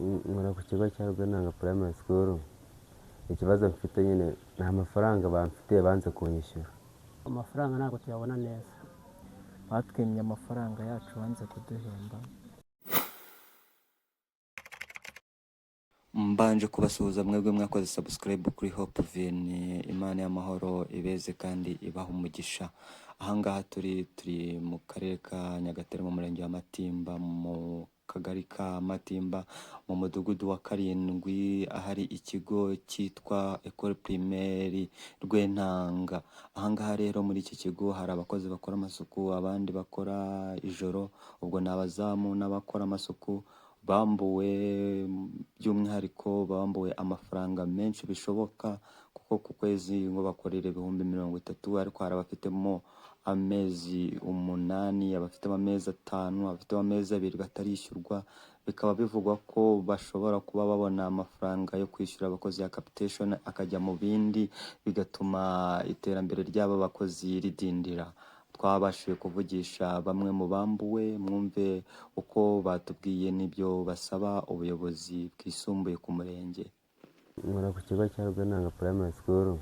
Nkora ku kigo cya Rwenanga Primary School. Ikibazo mfite nyine nta mafaranga bamfitiye, banze kunyishyura. Amafaranga ntabwo tuyabona neza. Batwimye amafaranga yacu, banze kuduhemba. Mbanje kubasuhuza mwebwe mwakoze subscribe kuri Hope Vin, Imana y'amahoro ibeze kandi ibaha umugisha. Ahangaha turi mu karere ka Nyagatare, mu murenge wa Matimba, mu kagari ka Matimba, mu mudugudu wa karindwi, ahari ikigo cyitwa Ecole Primaire Rwentanga. Ahangaha rero muri iki kigo hari abakozi bakora amasuku, abandi bakora ijoro, ubwo ni abazamu n'abakora amasuku bambuwe, by'umwihariko bambuwe amafaranga menshi bishoboka, kuko ku kwezi ngo bakorera 30,000, ariko hari abafitemo amezi 8, abafitemo amezi 5, abafitemo amezi 2 batarishyurwa. Bikaba bivugwa ko bashobora kuba babona amafaranga yo kwishyura abakozi ya capitation akajya mu bindi, bigatuma iterambere ry'aba bakozi ridindira. Twabashije kuvugisha bamwe mu bambuwe, mwumve uko batubwiye n'ibyo basaba ubuyobozi bwisumbuye ku murenge. Nkora ku kigo cya Rwenanga Primary School.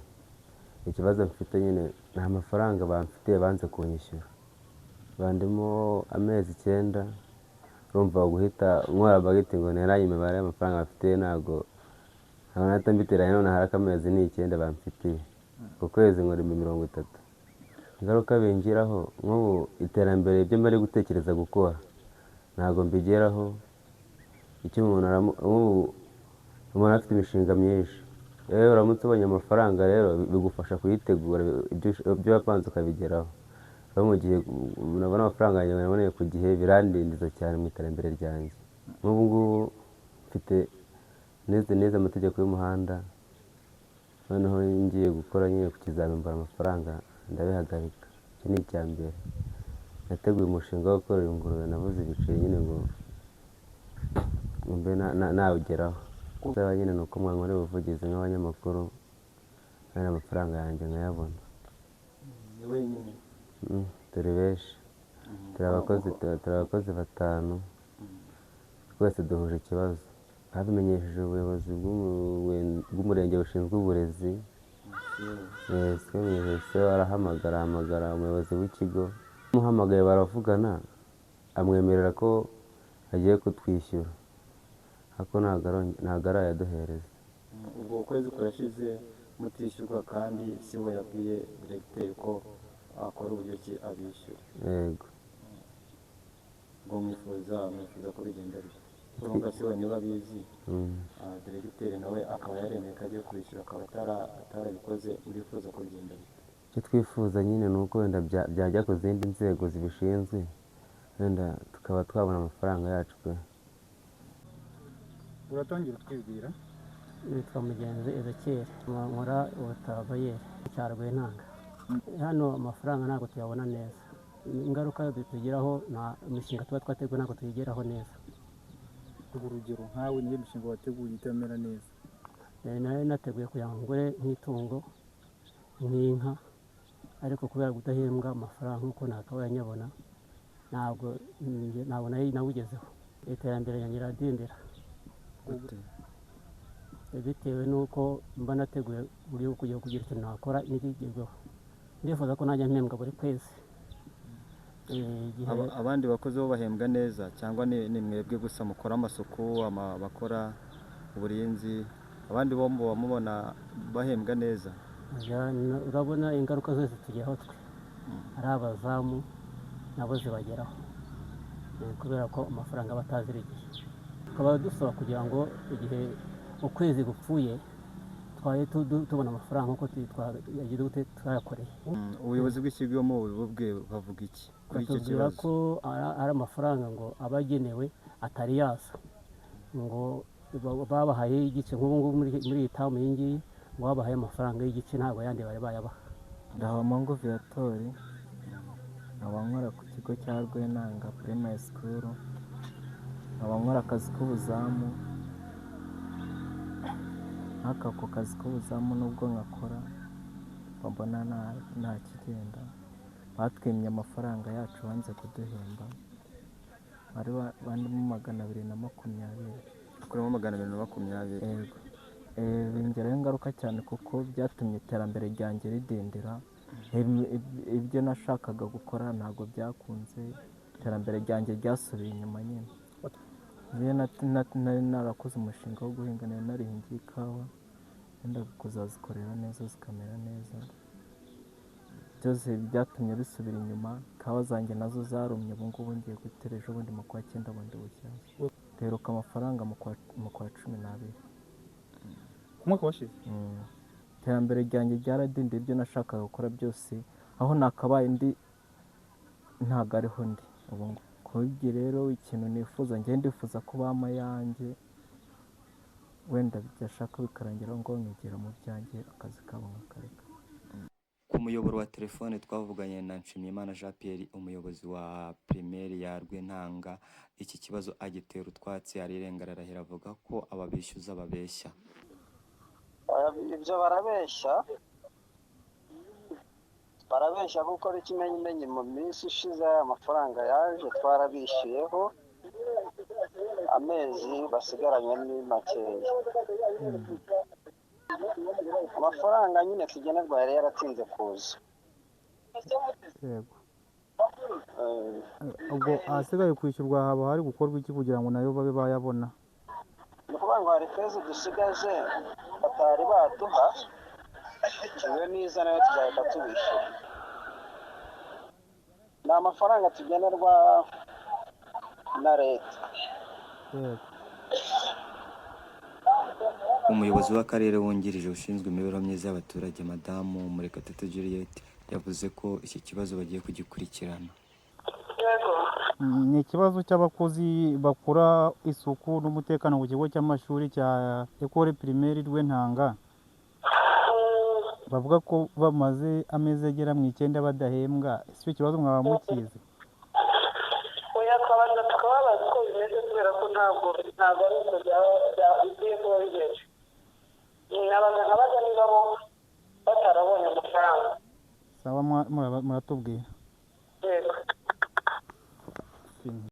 Ikibazo mfite nyine nta mafaranga bamfitiye, banze kunyishyura. Bandimo amezi 9, urumva guhita nkora bagiti ngo nteranye imibare y'amafaranga bafitiye, ntabwo nahita mbiteranya, none hari amezi ni 9 bamfitiye. Ku kwezi nkora 30,000. Ingaruka bingiraho, nk'ubu iterambere ibyo mbari gutekereza gukora ntabwo mbigeraho. Icyo umuntu nk'ubu umuntu afite imishinga myinshi, rero uramutse ubonye amafaranga rero bigufasha kuyitegura, ibyo wapanze ukabigeraho. Rero mu gihe nabona amafaranga yanjye naboneye ku gihe, birandindiza cyane mu iterambere ryanjye. Nk'ubu ngubu mfite nize neza amategeko y'umuhanda, noneho ngiye gukora nyine ku kizamini mbura amafaranga ndabihagarika. Iki ni icya mbere. Nateguye umushinga wo korora ingurube, nabuze ibiceri nyine ngo mbe nawugeraho. Nsaba nyine ni uko mwankorera ubuvugizi nk'abanyamakuru, kandi amafaranga yanjye nkayabona. Ni wenyine? Turi benshi, turi abakozi 5, twese duhuje ikibazo. Babimenyesheje ubuyobozi bw'umurenge bushinzwe uburezi. Arahamagara, ahamagara umuyobozi w'ikigo, amuhamagaye baravugana, amwemerera ko agiye kutwishyura, ariko ntabwo arayaduhereza. Ubwo ukwezi kurashize mutishyurwa, kandi si we yabwiye diregiteri ko akora uburyo ki abishyura? Yego. Ngo mwifuza ko bigenda bityo, urumva si we niba abizi, diregiteri nawe akaba yaremeye ko agiye kubishyura, akaba atarabikoze, murifuza ko bigenda bityo? Icyo twifuza nyine ni uko wenda byajya ku zindi nzego zibishinzwe, wenda tukaba twabona amafaranga yacu pe. Uratangira utwibwira? Nitwa Mugenzi Ezekiel, nkora ubutabayeri cya Rwentanga. Hano amafaranga ntabwo tuyabona neza. Ingaruka bitugiraho, nta imishinga tuba twateguye ntabwo tuyigeraho neza. Urugero nkawe niyo mishinga wateguye itamera neza? Nari nateguye kugira ngo ngure nk'itungo nk'inka, ariko kubera kudahembwa amafaranga nk'uko nakabaye nyabona, ntabwo nawugezeho. Iterambere ryanjye riradindira bitewe n'uko mba nateguye uburyo bwo kujya kugira ikintu nakora ntikigerweho. Ndifuza ko najya mpembwa buri kwezi. Abandi bakozi bo bahembwa neza, cyangwa ni mwebwe gusa mukora amasuku, bakora uburinzi, abandi bo muba mubona bahembwa neza? Urabona ingaruka zose tugeraho twe, ari abazamu nabo zibageraho, kubera ko amafaranga aba atazira igihe. Tukaba dusaba kugira ngo igihe ukwezi gupfuye twari tubona amafaranga nk'uko twayakoreye. Ubuyobozi bw'ikigo mu bubwe bavuga iki kuri icyo Batubwira kibazo? ko ari amafaranga ngo aba agenewe atari yaza, ngo babahaye igice. Nk'ubu ngubu muri iyi tamu iyi ngiyi ngo babahaye amafaranga y'igice, ntabwo ayandi bari bayabaha. Ndahamangu Viateur, nkaba nkora ku kigo cya Rwenanga Primary School, nkaba nkora akazi k'ubuzamu. Nk'aka ako kazi k'ubuzamu nubwo nkakora mbona nta kigenda. Batwimye amafaranga yacu, banze kuduhemba, bari bandimo 220. Kurimo 220. Yego. Bingiraho ingaruka cyane kuko byatumye iterambere ryanjye ridindira. Ibyo nashakaga gukora ntabwo byakunze, iterambere ryanjye ryasubiye inyuma nyine. Njyewe nari narakoze umushinga wo guhinga, nari narihingiye ikawa, wenda kuzazikorera neza zikamera neza. Byose byatumye bisubira inyuma, ikawa zanjye nazo zarumye, ubu ngubu ngiye gutera ejo bundi mu kwa 9 bundi bushyashya. Duheruka amafaranga mu kwa 12. Ku mwaka washize? Iterambere ryanjye ryaradindiye, ibyo nashakaga gukora byose aho nakabaye ndi ntabwo ariho ndi ubu ngubu. Kubibyo rero ikintu nifuza, njye ndifuza ko bampa ayanjye, wenda byashaka bikarangira ngo nkigira mu byanjye akazi kabo nkakareka. Ku muyoboro wa telefone twavuganye na Nshimiyimana Jean Pierre, umuyobozi wa primaire ya Rwentanga. Iki kibazo agitera utwatsi, arirenga ararahira, avuga ko ababishyuza babeshya. Ibyo barabeshya kuko n'ikimenyimenyi mu minsi ishize amafaranga yaje twarabishyuyeho, amezi basigaranye ni makeya. Amafaranga nyine tugenerwa yari yaratinze kuza. Yego. Ubwo ahasigaye kwishyurwa haba hari gukorwa iki kugira ngo nayo babe bayabona? Ni ukuvuga ngo hari feza dusigaje batari baduha, iyo niza nayo tuzahita tubishyura. Ni amafaranga tugenerwa na leta. Yego. Umuyobozi w'akarere wungirije ushinzwe imibereho myiza y'abaturage, Madamu Murekatete Juliette, yavuze ko iki kibazo bagiye kugikurikirana. Ni ikibazo cy'abakozi bakora isuku n'umutekano ku kigo cy'amashuri cya Ecole Primaire Rwentanga, bavuga ko bamaze amezi agera mu 9 badahembwa. Ese icyo kibazo mwaba mukizi? Oya, twabanza tukababaza uko bimeze kubera ko ntabwo ari uko bikwiye kuba bimeze. Nabanza nkabaza niba bo batarabonye amafaranga. Sawa, muratubwira. Yego.